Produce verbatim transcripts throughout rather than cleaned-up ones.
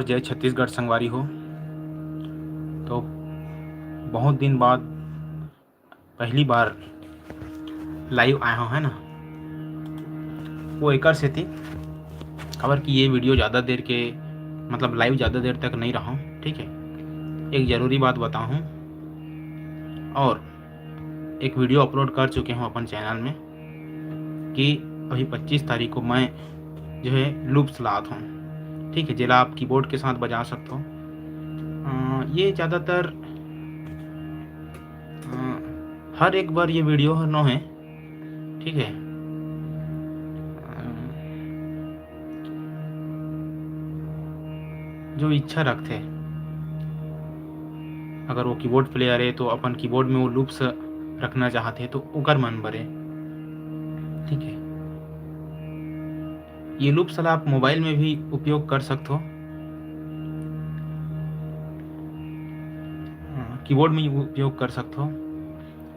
जय छत्तीसगढ़ संगवारी हो। तो बहुत दिन बाद पहली बार लाइव आए हों, है ना? वो एकर सेती, काबर कि ये वीडियो ज़्यादा देर के, मतलब लाइव ज़्यादा देर तक नहीं रहा, ठीक है? एक ज़रूरी बात बताहूँ, और एक वीडियो अपलोड कर चुके हों अपन चैनल में कि अभी पच्चीस तारीख को मैं जो है लूप्स लात हों, ठीक है, जेला आप कीबोर्ड के साथ बजा सकते हो। अ, ये ज़्यादातर, अ, हर एक बार ये वीडियो हर नो है, ठीक है। अ, जो इच्छा रखथे, अगर वो कीबोर्ड प्लेयर है तो अपन कीबोर्ड में वो लूप्स रखना चाहते हैं तो ओकर मन बरे, ठीक है। ये लूप्स ला आप मोबाइल में भी उपयोग कर सकते हो, कीबोर्ड में उपयोग कर सकते हो,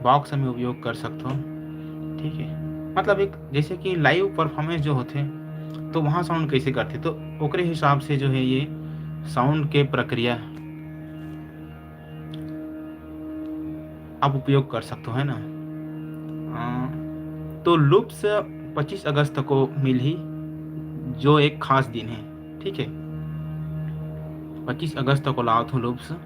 बॉक्स में उपयोग कर सकते हो, ठीक है। मतलब एक जैसे कि लाइव परफॉर्मेंस जो होथे तो वहाँ साउंड कैसे करथे, तो ओकरे हिसाब से जो है ये साउंड के प्रक्रिया आप उपयोग कर सकते हो, है ना। अ, तो लूप्स पच्चीस अगस्त को मिलही, जो एक खास दिन है, ठीक है। पच्चीस अगस्त को लावत हों लूप्स। अ,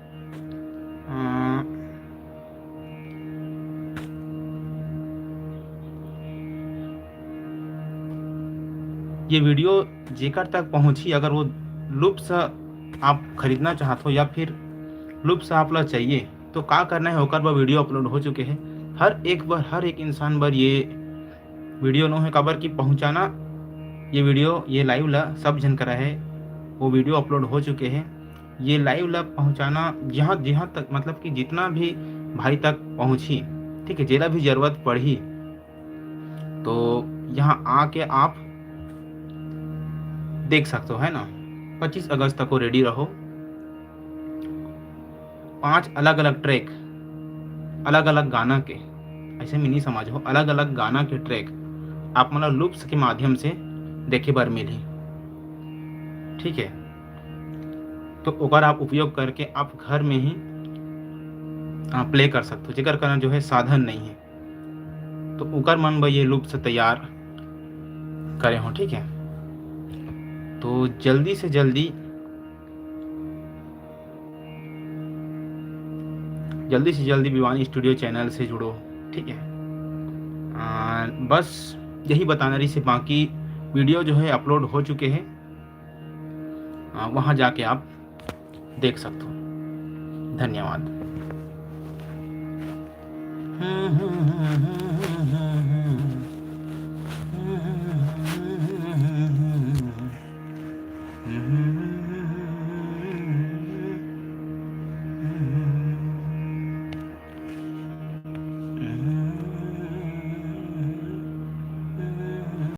ये वीडियो जेकर तक पहुँची, अगर वो लूप्स आप खरीदना चाहत हो या फिर लूप्स आप ला चाहिए, तो का करना है, ओकर बर वीडियो अपलोड हो चुके हैं। हर एक बर, हर एक इंसान बर ये वीडियो नो है, काबर कि पहुँचाना, ये वीडियो, ये लाइव ला सब झन करा है, वो वीडियो अपलोड हो चुके हैं। ये लाइव ला पहुँचाना जहाँ, जहाँ तक, मतलब कि जितना भी भाई तक पहुँची, ठीक है, जेला भी जरूरत पड़ही, तो यहाँ आके आप देख सकते हो, है ना। पच्चीस अगस्त तक को रेडी रहो। पांच अलग-अलग ट्रैक, अलग-अलग गाना के, ऐसे में नहीं समझो, अलग-अलग गाना के ट्रैक आप मन ला लूप्स के माध्यम से देखे बर मिलही, ठीक है। तो ओकर आप उपयोग करके आप घर में ही, आ, प्ले कर सकते हो, जेकर करा जो है साधन नहीं है, तो ओकर मन बर ये लूप्स तैयार करे हों, ठीक है। तो जल्दी से जल्दी, जल्दी से जल्दी भिवानी स्टूडियो चैनल से जुड़ो, ठीक है। आ, बस यही बताना रहिसे, बाकी वीडियो जो है अपलोड हो चुके हैं, आ, वहाँ जाके आप देख सकते हो। धन्यवाद।